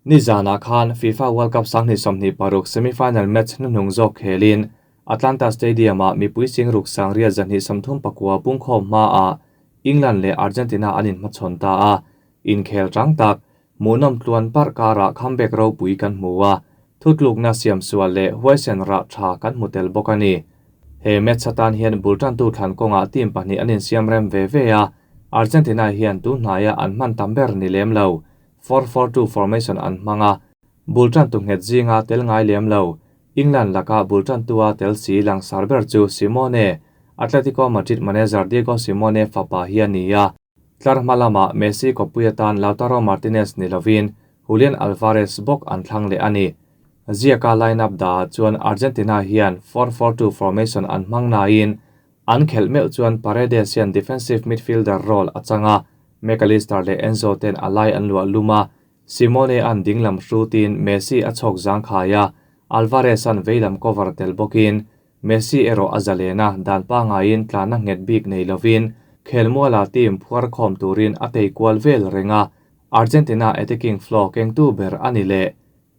Nizanah khan FIFA World Cup 2026 semi-final match hnuhnung zawk khelin Atlanta Stadium-ah mipui singruk 1239 pungkhawm hmaah England leh Argentina an inhmachhawn ta a, inkhel rang tak, hmuhnawm tluan parh karah comeback ropui kan hmu a, thutlukna siam sual leh huaisen rah tha kan hmu tel bawk a ni. He match atan hian bul tantu thlan kawngah team pahnih an insiam rem ve ve a, Argentina hian tunhnaia an hman tam ber ni lem lo. 4-4-2 formation an hmang a, bul tantu nghet zinga tel ngai lem lo. England laka bul tantua tel si langsar ber chu Simeone, Atletico Madrid manager Diego Simeone fapa hi a ni a. Tlar hma lamah Messi kawppui atan Lautaro Martinez ni lovin Julian Alvarez bawk an thlang leh a ni. Ziaka line-up dah chuan Argentina hian 4-4-2 formation an hmang nain an khelh meuh chuan Paredes hian defensive midfielder role a chang a, Mac Allister leh Enzo ten a lai an luah lum a, Simeone an dinglam hrutin Messi a chhawk zangkhai a, Alvarez an veilam cover tel bawkin Messi erawh a zalen a, dan pangaiin tlana nghet bik nei lovin khelmuala team phuar khawm turin a tei kual vel reng a, Argentina attacking flow kengtu ber a ni leh.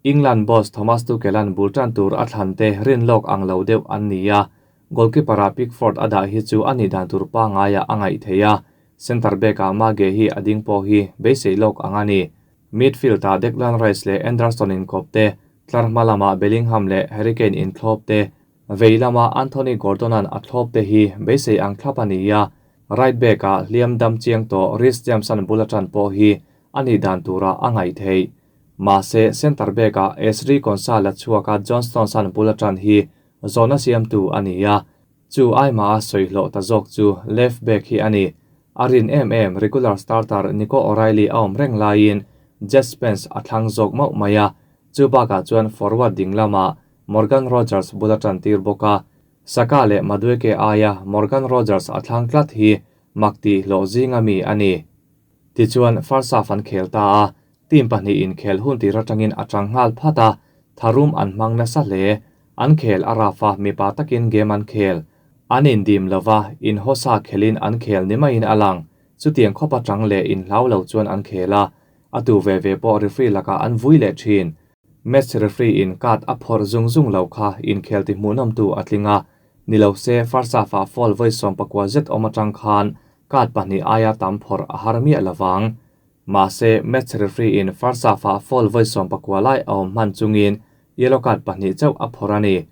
England boss Thomas Tuchel-a'n bul tan tur a thlan te rin lawk ang lo deuh an ni a, goalkeeper-ah Pickford a dah hi chu a nih dan tur pangaiah a ngaih theih a, centre back-ah Mage hi a ding pawh hi beisei lawk ang a ni. Midfield-ah Declan Rice leh Anderson inkawp te, tlar hma lamah Bellingham leh Harry Kane inthlawp te, vei lama Anthony Gordon-a'n a thlawp te hi beisei ang thlap a ni a, right back-ah hliam dam chiang tawh Reece James-a'n bul a tan pawh hi a nih dan turah a ngaih theih. Mahse, centre back-ah Ezri Konsa la chhuaka John Stones-a'n bul a tan hi zawhna siamtu a ni a, chu aimah a sawi hlawh ta zawk chu left back hi a ni. A rin em em regular starter Nico O'Reilly a awm reng laiin Djed Spence a thlang zawk mauh mai a, chu bakah chuan forward ding lamah Morgan Rogers bul a tan tir bawk a, Saka leh Madueke aia Morgan Rogers a thlang tlat hi mak tih hlawh zinga mi a ni. Tichuan first half an khel ta a, team pahnih inkhel hun tir atangin a chang nghal phat a, tharum an hmang nasa hle. An khel a raf a, mipa takin game an khel. An indim lova, inhawsa khelin an khel ni maiin a lang. Chutiang khawp atang leh inhlau lo chuan an khel a, a tu ve ve pawh referee lakah an vui leh thin. Match referee in card a phawrh zung zung lo kha inkhel ti hmuhnawmtu a tling a, ni lo se first half ah foul vawi 19 zet awm atang khan card pahnih aia tam phawrh a har miah lovang. Mahse, match referee in first half ah foul vawi 19 lai a awm hman chungin yellow card pahnih chauh a phawrh a ni.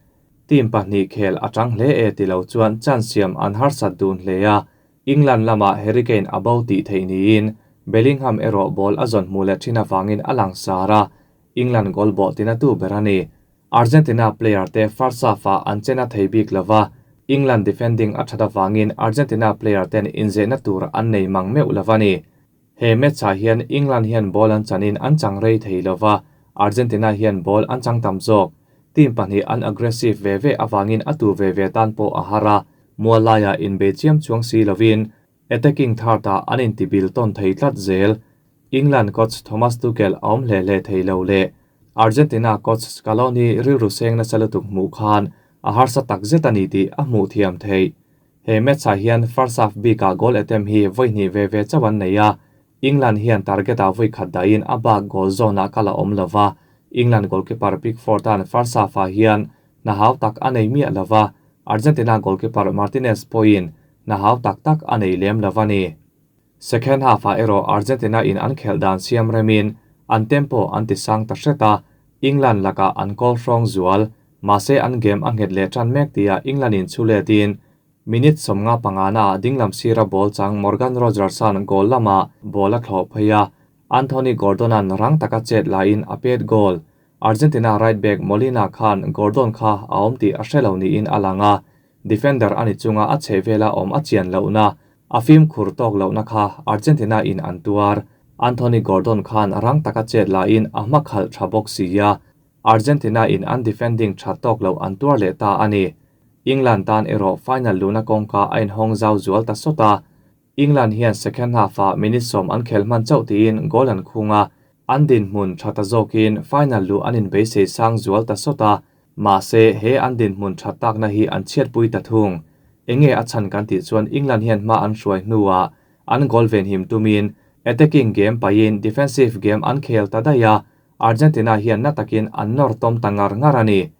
Team pahnih khel a tang hle e ti lo chuan chance siam an harsat dun hle a, England lamah Harry Kane a bo tih theih niin Bellingham erawh ball a zawn hmuh leh thin avangin a lang sar a, England goal bawh tina tu ber a ni. Argentina player te first half ah an chen a thei bik lova, England defending a that avangin Argentina player ten inzehna tur an nei mang meuh lova ni. He match ah hian England hian ball an chanin an chang rei thei lova, Argentina hian ball an chang tam zawk. Team pahnih an aggressive ve ve avangin a tu ve ve tan pawh a har a, mual laiah inbei chiam chuang si lovin attacking third ah an intibil tawn thei tlat zel. England coach Thomas Tuchel a awm hle hle thei lo leh Argentina coach Scaloni rilru seng nasa lutuk hmuh khan a harsa tak zet a ni tih a hmuh thiam theih. He match ah hian first half bikah goal attempt hi vawi hnih ve ve chauh an nei a, England hian target ah vawi khat dahin a bak goal zone ah kal a awm lova, England goalkeeper Pickford an first half ah hian hna hau tak a nei miah lova, Argentina goalkeeper Martinez pawhin hna hau tak tak a nei lem lova ni. Second half ah erawh Argentina in an khelh dan siam remin an tempo an ti sang ta hret a, England lakah an goal hrawng zual, mahse an game a nghet leh tan mek tia England in chu letin minute 55 na ah dinglam sira ball chang Morgan Rogers-a'n goal lamah ball a thlawh phei a, Anthony Gordon-a'n rang taka chet laiin a pet goal. Argentina right back Molina khan Gordon kha a awm tih a hre lo niin a lang a, defender a ni chunga a chhehvela awm a chian lohna, a fimkhur tawk lohna kha Argentina in an tuar. Anthony Gordon khan rang taka chet laiin a hma khalh tha bawk si a, Argentina in an defending tha tawk loh an tuar leh ta a ni. England tan erawh final luna kawngka a inhawng zau zual ta sawt a, England hian second half ah minute 10 an khel hman chauh tiin goal an khung a, an dinhmun tha ta zawkin final luh an inbeisei sang zual ta sawt a, mahse he an dinhmun tha takna hi an chhiatpui ta thung. Enge a chhan kan tih chuan England hian hma an hruai hnuah an goal venhim tumin attacking game pahin defensive game an khel ta daih a, Argentina hian na takin an nawr tawm ta ngar ngar a ni.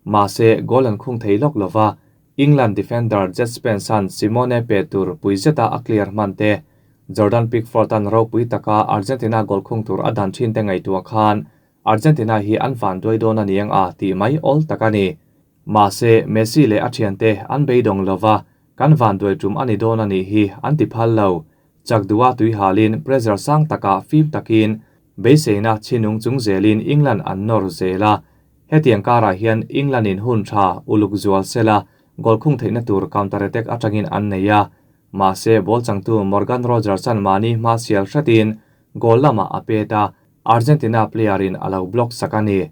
Mahse, goal an khung thei lawk lova, England defender Djed Spence-a'n Simone pe tur pui zeta a clear hman te, Jordan Pickford-a'n ropui taka Argentina goal khung tur a dan thin te ngaihtuah khan Argentina hi an van duai dawn a niang a tih mai awl tak a ni. Mahse, Messi leh a thiante an beidawng lova, kan van duai tum a ni dawn a nih hi an ti phal lo. Chak duha tui halin pressure sang takah fim takin beiseina chhinung chung zelin England an nawr zel a. Hetiang karah hian England in hun tha uluk zual sela goal khung theihna tur counter attack atangin an nei a. Mahse, ball changtu Morgan Rogers-a'n mahni hma sial hratin goal lamah a pet a, Argentina player in a lo block sak a ni.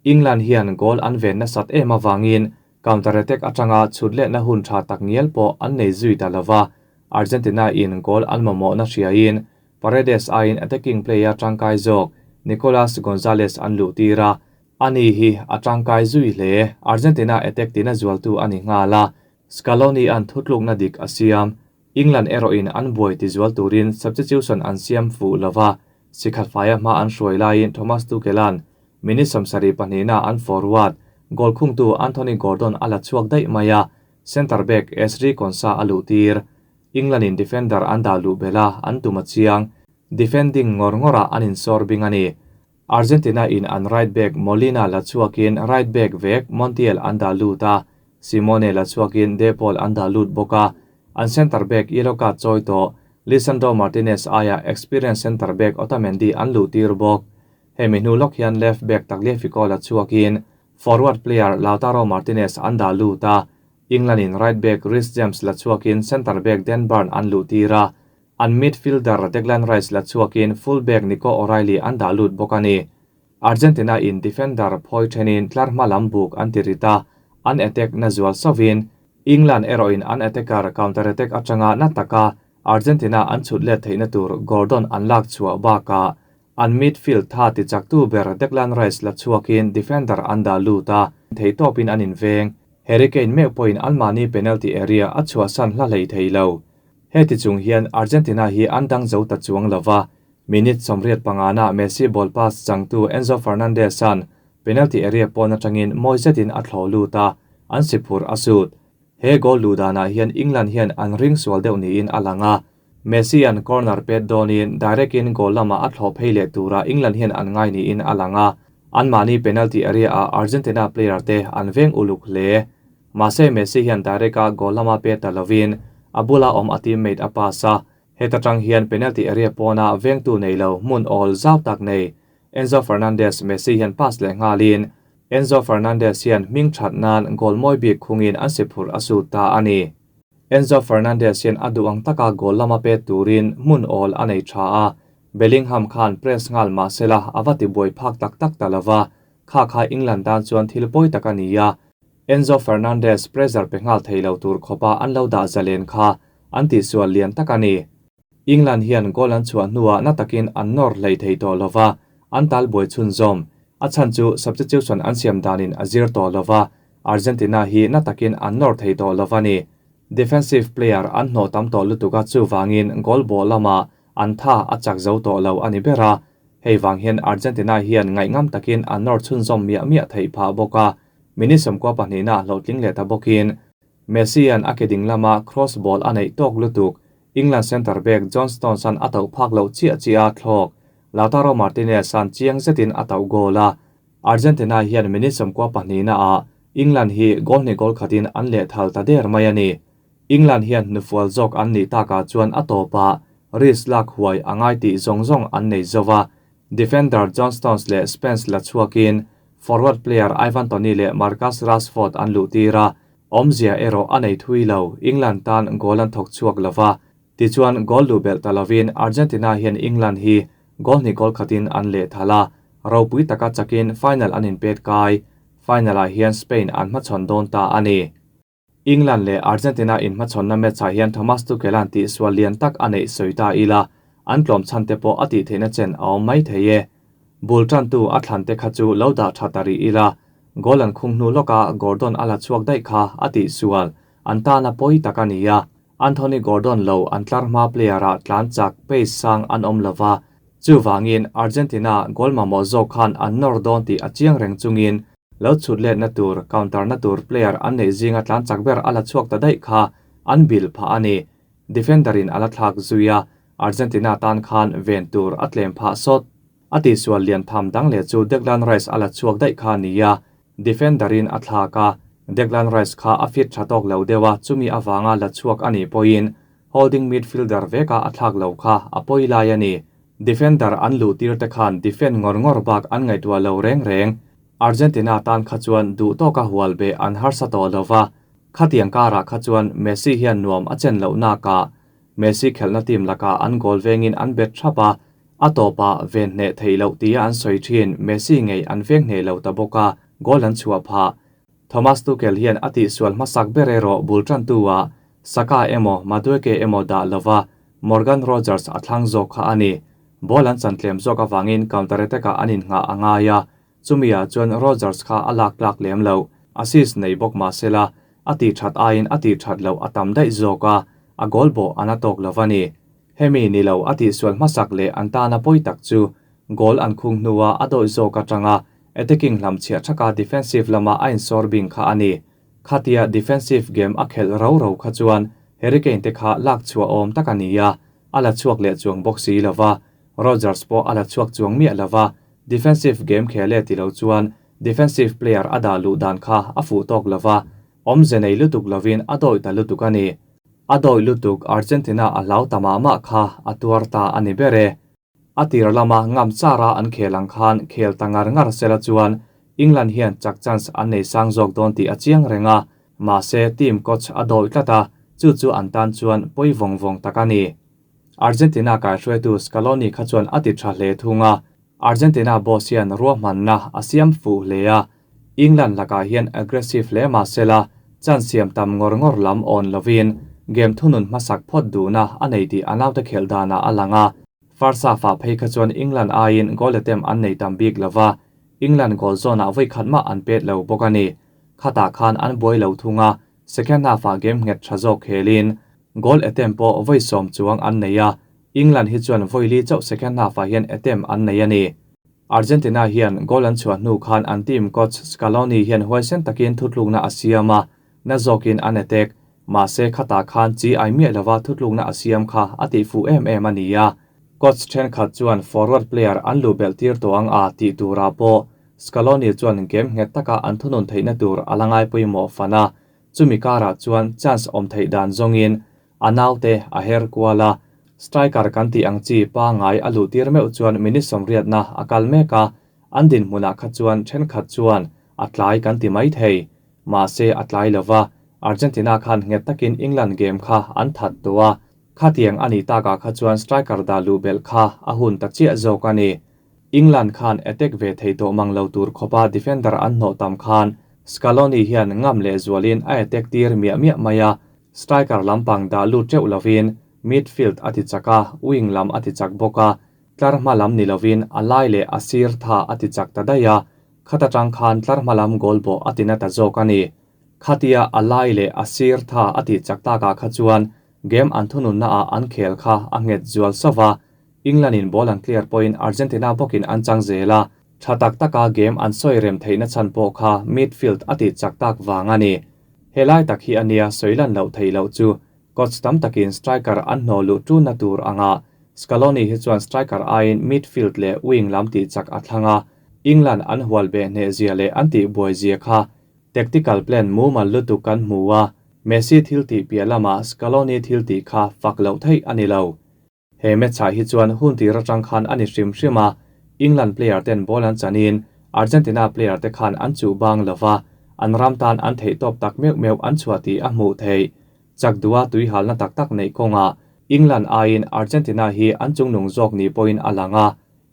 England hian goal an ven nasat em avangin counter attack atanga chhut lehna hun tha tak ngial pawh an nei zui ta lova, Argentina in goal an mamawhna hriain Paredes aiin attacking player tangkai zawk Nicolas Gonzalez an luh tir a, ani hi a tangkai zui hle. Argentina attack tina zualtu a ni nghal a, Scaloni an thutlukna dik a siam. England erawhin an buai tizual turin substitution an siam fuh lova, sikhat faia hma an hruai laiin Thomas Tuchel-a'n minute 72na an forward goal khungtu Anthony Gordon a la chhuak daih mai a, centre back Ezri Konsa a luh tir. England-in defender an dah luh belh a, an tum a chiang. Defending ngawr ngawrah an insawr bing a ni. Argentina-in an right back Molina la chhuakin right back vek Montiel an dah lut a, Simone la chhuakin De Paul an dah lut bawk a, an centre back yellow card chawi tawh Lisandro Martinez aia experienced centre back Otamendi an luh tir bawk. Hemi hnu lawk hian left back Tagliafico la chhuakin forward player Lautaro Martinez an dah lut a, England-in right back Reece James la chhuakin centre back Dan Burn an luh tir a, an midfielder Declan Rice la chhuakin full back Nico O'Reilly an dah lut bawk a ni. Argentina-in defender phawi thenin tlar hma lam buk an ti rit a, an attack na zual sovin England erawhin an attacker counter attack atanga na taka Argentina an chhut let theihna tur Gordon an lak chhuah bakah an midfield tha ti chaktu ber Declan Rice la chhuakin defender an dah lut a, theitawpin an inveng. Harry Kane meuh pawhin anmahni penalty area a chhuahsan hla hlei thei lo. Heti chung hian Argentina hi an dang zo ta chuang lova, minute 85na Messi ball pass changtu Enzo Fernandez-a'n penalty area pawn atangin mawi zetin a thlo lut a, an si phur a sut. He goal luh danah hian England hian an ring sual deuh niin a lang a, Messi-a'n corner pet dawnin direct-in goal lamah a thlo phei leh tura England hian an ngai niin a lang a, anmahni penalty area-ah Argentina player te an veng uluk hle. Mahse Messi hian direct-a goal lama pet ta lovin a bula awm a teammate a pass a, heta tang hian penalty area pawna vengtu nei lo hmun awl zau tak nei Enzo Fernandez Messi hian pass leh nghalin Enzo Fernandez hian hming that nan goal mawi bik khungin an si phur a sut ta a ni. Enzo Fernandez hian a duh ang taka goal lama pet turin hmun awl a nei tha a, Bellingham khan press nghal mahsela a va ti buai phak tak tak ta lova, kha kha England tan chuan thil pawi tak a ni a, Enzo Fernandez pressure pe nghal thei lo tur khawpa an lo dah zalen kha an tihsual lian tak a ni. England hian goal an chhuah hnuah na takin an nawr hlei thei tawh lova, an tal buai chhunzawm. A chhan chu substitution an siam danin a zir tawh lova, Argentina hi na takin an nawr thei tawh lova ni. Defensive player an hnawh tam tawh lutuk a chuvangin goal bawh lamah an tha a chak zo tawh lo a ni ber a. Hei vang hian Argentina hian ngaihngam takin an nawr chhunzawm miah miah theih phah bawk a, minute 12na hlawhtling leh ta bawkin Messi-a'n a ke ding lama cross ball a neih tawk lutuk England centre back John Stones-a'n a tauh phak loh chiah chiah a thlawk. Lautaro Martinez-a'n chiang zetin a tauh goal a, Argentina hian minute 92na-ah England hi goal hnih goal khatin an leh thal ta der mai a ni. England hian hnufual zawk an nih takah chuan a tawpah risk lak huai a ngai tih zawng zawng an nei zo va, defender John Stones leh Spence la chhuakin forward player Ivan Toney leh Marcus Rashford an luh tir a, awmzia erawh a nei thui lo, England tan goal an thawk chhuak lova, tichuan goal luh belh ta lovin Argentina hian England hi goal hnih goal khatin an leh thal a, ropui taka chakin final an inpet kai. Final-ah hian Spain an hmachhawn dawn ta a ni. England leh Argentina inhmachhawnna match-ah hian Thomas Tuchel-a'n tihsual lian tak a neih sawi ta ila, an tlawm chhan te pawh a tih theihna chen a awm mai thei e. Bul tantu a thlan te kha chu lo dah tha ta rih ila, goal an khung hnu lawka Gordon a la chhuak daih kha a tihsual an tana pawi tak a ni a. Anthony Gordon lo an tlar hma player-ah tlan chak pace sang an awm lova, Chuvangin Argentina goal mamawh zawk khan an nawr dawn tih a chiang reng chungin lo chhut letna tur, counter na tur player an neih zinga tlan chak ber a la chhuak ta daih kha an bil phah a ni. Defender in a la thlak zui a, Argentina tan khan ven tur a tlem phah sawt. A tihsual lian tham dang leh chu Declan Rice a la chhuak daih kha a ni a, defender in a thlak a, Declan Rice kha a fit tha tawk lo deuh a, chumi avanga la chhuak a nih pawhin Holding midfielder veka a thlak lo kha a pawi lai a ni. Defender an luh tir te khan defend ngawr ngawr bak an ngaihtuah lo reng reng. Argentina tan kha chuan duh tawka hual beh an harsa tawh lo va, khatiang karah kha chuan Messi hian nuam a chen loh nakah Messi khelhna team lakah an goal vengin an bet thap a, a tawpah ven hneh theih loh tia an sawi thin Messi ngei an veng hneh lo ta bawk a, goal an chhuah phah. Thomas Tuchel hian a tihsual hmasak ber erawh bul tantu-ah Saka emaw Madueke emaw dah lova Morgan Rogers a thlang zawk kha a ni. Ball an chan tlem zawk avangin counter attack-ah an innghah a ngai a, chumi-ah chuan Rogers kha a lak tlak lem lo. Assist nei bawk mah sela, a tih that aiin a tih that loh a tam daih zawk a, a goal bawh a na tawk lo a ni. Hemi ni lo a tihsual hmasak leh an tana pawi tak chu goal an khung hnua a dawih zawk atanga attacking hlamchhiah thaka defensive lama a insawr bing kha a ni. Khatia defensive game a khelh ro ro kha chuan Harry Kane te kha lak chhuah awm tak a ni a, a la chhuak leh chuang bawk si lo va, Rodgers pawh a la chhuak chuang miah lo va, defensive game khel e ti lo chuan defensive player a dah luh dan kha a fuh tawk lo va, awmze nei lutuk lovin a dawih ta lutuk a ni. A dawih lutuk Argentina a hlau ta mah mah kha a tuar ta a ni ber e. A tir lama ngam chara an khel ang khan khel ta ngar ngar sela chuan England hian chak chance an nei sang zawk dawn tih a chiang reng a, mahse team coach a dawih tlat a, chu chu an tan chuan pawi vawng vawng tak a ni. Argentina kaihruaitu Scaloni kha chuan a ti tha hle thung a, Argentina boss hian ruahmanna a siam fuh hle a, England lakah hian aggressive hle mah sela chance siam tam ngawr ngawr lam awn lovin game thunun hmasak phawt duhna a nei tih a naute khelh danah a lang a. First half-ah phei kha chuan England aiin goal attempt an nei tam bik lo va, England goal zawnah vawi khat mah an pet lo bawk a ni. Khatah khan an buai lo thung a, second half-ah game nghet tha zawk khelin goal attempt pawh vawi sawm chuang an nei a, England hi chuan vawi li chauh second half-ah hian attempt an nei a ni. Argentina hian goal an chhuah hnu khan an team coach Scaloni hian huaisen takin thutlukna a siam a, na zawkin an attack. Mahse khatah khan chi ai miah lova thutlukna a siam kha a tih fuh em em a ni a. Coach thenkhat chuan forward player an luh belh tir tawh ang a tih turah pawh Scaloni chuan game nghet taka an thunun theihna tur a la ngai pawimawh fan a, chumi karah chuan chance awm theih dan zawngin a naute a her kual a. Striker kan tih ang chi pangngai a luh tir meuh chuan minute sawmriatna a kal mek a, an dinhmunah kha chuan thenkhat chuan a tlai kan ti mai thei. Mahse a tlai lo va, Argentina khan nghet takin England game kha an that tawh a, khatiang a nih takah kha chuan striker dah luh belh kha a hun ta chiah zawk a ni. England khan attack ve thei tawh mang lo tur khawpa defender an hnawh tam khan Scaloni hian ngam leh zualin a attack tir miah miah mai a, striker lampang dah lut teuh lovin midfield a ti chak a, wing lam a ti chak bawk a, tlar hma lam ni lovin a lai leh a sir tha a ti chak ta daih a, Khat atang khan tlar hma lam goal bawh a ti na ta zawk a ni. Khatia a lai leh a sir tha a tih chak takah kha chuan game an thununna ah an khel kha a nghet zual sauh va, England in ball an clear pawhin Argentina bawkin an chang zel a, tha tak taka game an sawi rem theihna chhan pawh kha midfield a tih chak tak vang a ni. Helai tak hi a nia sawi lan loh theih loh chu Coach tam takin striker an hnawh luh ṭunna tur anga Scaloni hi chuan striker aiin midfield leh wing lam tih chak a thlang a, England an hual beh hneh zia leh an tih buai zia kha tactical plan mumal lutuk kan hmu a, Messi thil tih piah lamah Scaloni thil tih kha fak loh theih a ni lo. He match-ah hi chuan hun tir atang khan a ni hrim hrim a, England player ten ball an chanin Argentina player te khan an chuh bang lo va, an ram tan an theihtawp tak meuh meuh an chhuah tih a hmuh theih. Chak duha tuihalna tak tak neih kawngah England aiin Argentina hi an chungnung zawk ni pawhin a lang a,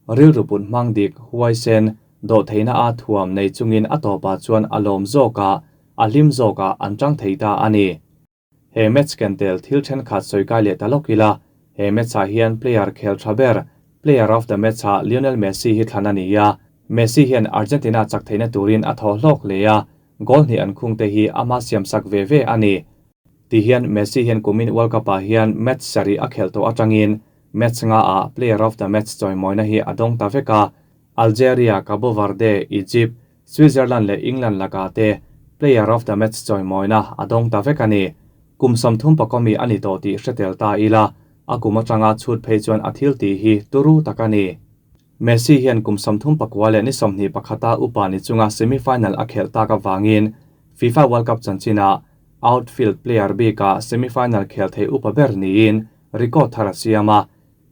rilru put hmang dik, huaisen, dawhtheihna a thuam nei chungin a tawpah chuan a lawm zawkah, a hlim zawkah an tang thei ta a ni. He match ken tel thil thenkhat sawi kai leh ta lawk ila, he match ah hian player khel tha ber, player of the match ah Lionel Messi hi thlan a ni a, Messi hian Argentina chak theihna turin a thaw hlawk hle a, goal hnih an khung te hi ama siam sak ve ve a ni. Ti hian Messi hian kumin World Cup ah hian match sarih a khelh tawh atangin Match nga ah Player of the Match chawimawina hi a dawng ta vek a, Algeria, Cabo Verde, Egypt, Switzerland leh England lakah te Player of the Match chawimawina a dawng ta vek a ni. Kum 30 pakawmi a ni tawh tih hre tel ta ila, a kum atanga chhut phei chuan a thil tih hi turu tak a ni. Messi hian kum 39 leh ni 21 a upa ni chunga semi-final a khelh tak avangin FIFA World Cup chanchinah outfield player bikah semi-final khel thei upa ber niin record thar a siam a.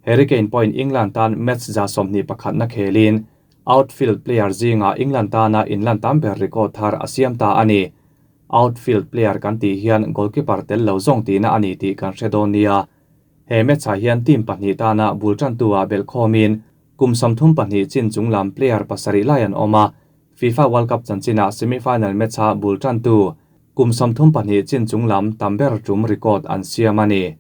Harry Kane pawhin England tan match 21 na khelin outfield player zinga England tana inlan tam ber record thar a siam ta a ni. Outfield player kan tih hian goalkeeper tel lo zawng tihna a ni tih kan hre dawn nia. He match ah hian team pahnih tana bul tantu ah belh khawmin kum 32 chin chunglam player pasarih lai an awm a. FIFA World Cup chanchinah semi-final match ah bul tantu kum 32 chin chunglam tam ber tum record an siam a ni.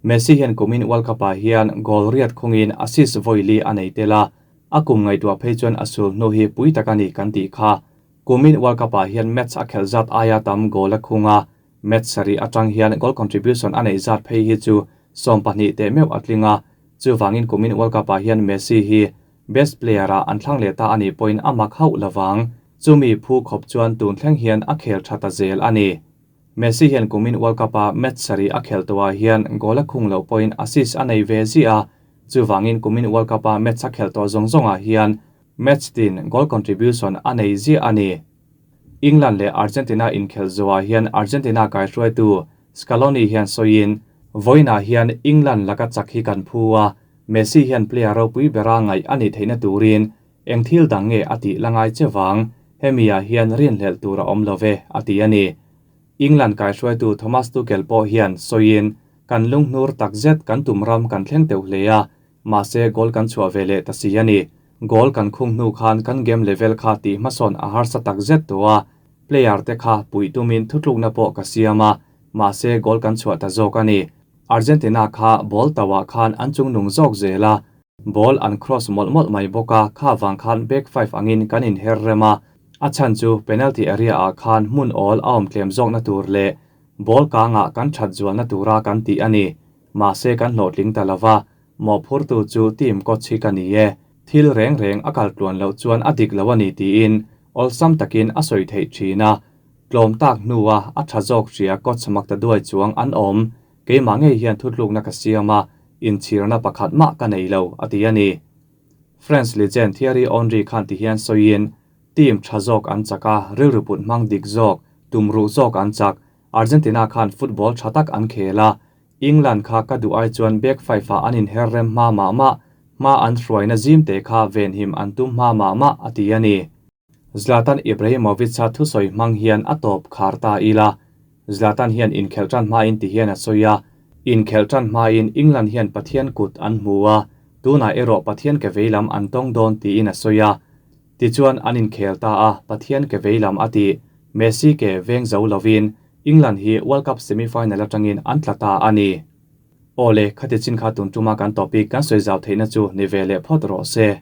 Messi hian kumin World Cup ah hian goal riat khungin assist voili a nei tel a, a kum ngaihtuah phei chuan a sul hnu hi pui tak a ni kan tih kha. Kumin World Cup ah hian match a khelh zat aia tam goal a khunga, match sari atang hian goal contribution a nei zat phei hi chu 12 te meuh a tlinga, chuwangin kumin World Cup ah hian Messi hi best player a an thlang leh ta ani point a mak hauh lawang, chumi phu khawp chuan tun thleng hian a khel tha ta zel a ni. Messi hian kumin World Cup a match sari a khel tuah hian goal a khung lo point assist a nei ve zia, chuwangin kumin World Cup a match a khel to zawng zawngah hian match tin goal contribution a nei zia a ni. England leh Argentina inkhel zuah hian Argentina kai hruaitu Scaloni hian soin voina hian England laka chak hi kan phu a, Messi hian player ropui bera ngai ani theina turin eng thil dang nge ati langai chewang hemia hian rin hlel tur a awm love ati ani. England kai hruaitu Thomas Tuchel pawh hian soin kan lunghnur takzet kan tumram kan thleng teuh hle a, mahse goal kan chhuah ve leh ta si ani. Goal kan khung hnu khan kan game level kha ti hmasawn a harsa takzet tu a, player te kha pui tumin thutlukna pawh ka siam a, mahse goal kan chhuah ta zawk ani. Argentina kha ball tawa khan an chung nung zawk zela, ball an cross mawlh mawlh mai bawk a, kha wang khan back five angin kan in her rem a, a chan chu penalty area ah khan hmun awl a awm tlem zawk na tur leh ball kanga kan that zual na tura kan ti ani. Mahse kan hlawh tling ta lova, mo phur tu chu team coach hi ka ni e, thil reng reng a kal tluan lo chuan a dik lo ani tiin awlsam takin a sawi theih thin a, tlawm tak hnuah a tha zawk hria coach mak ta duai chuang an awm, keimah ngei hian thutlukna ka siam a, inchhirna pakhat mah ka nei lo a ti ani. France legend Thierry Henry khan ti hian sawiin team tha zawk an chak a, rilru put hmang dik zawk, tumruh zawk an chak, Argentina khan football tha tak an khel a, England kha ka duh ai chuan back five ah an in her rem hma mah mah, hma an hruaina zim te kha ven him an tum hma mah mah a ti ani. Zlatan Ibrahimovic a thusawi hmang hian a tawp khar ta ila. Zlatan hian inkhelh tan hma in ti hian a sawi a, inkhelh tan hma in England hian Pathian kut an hmu a, tunah erawh Pathian ke veilam an tawng dawn tiin a sawi a. Ti chuan an inkhel ta a, Pathian ke veilam a ti, Messi ke veng zo lovin England hi World Cup semi-final atangin an tla ta a ni. Awle, khati chin kha tun tuma kan topic kan sawi zau theihna chu ni ve leh phawt rawh se.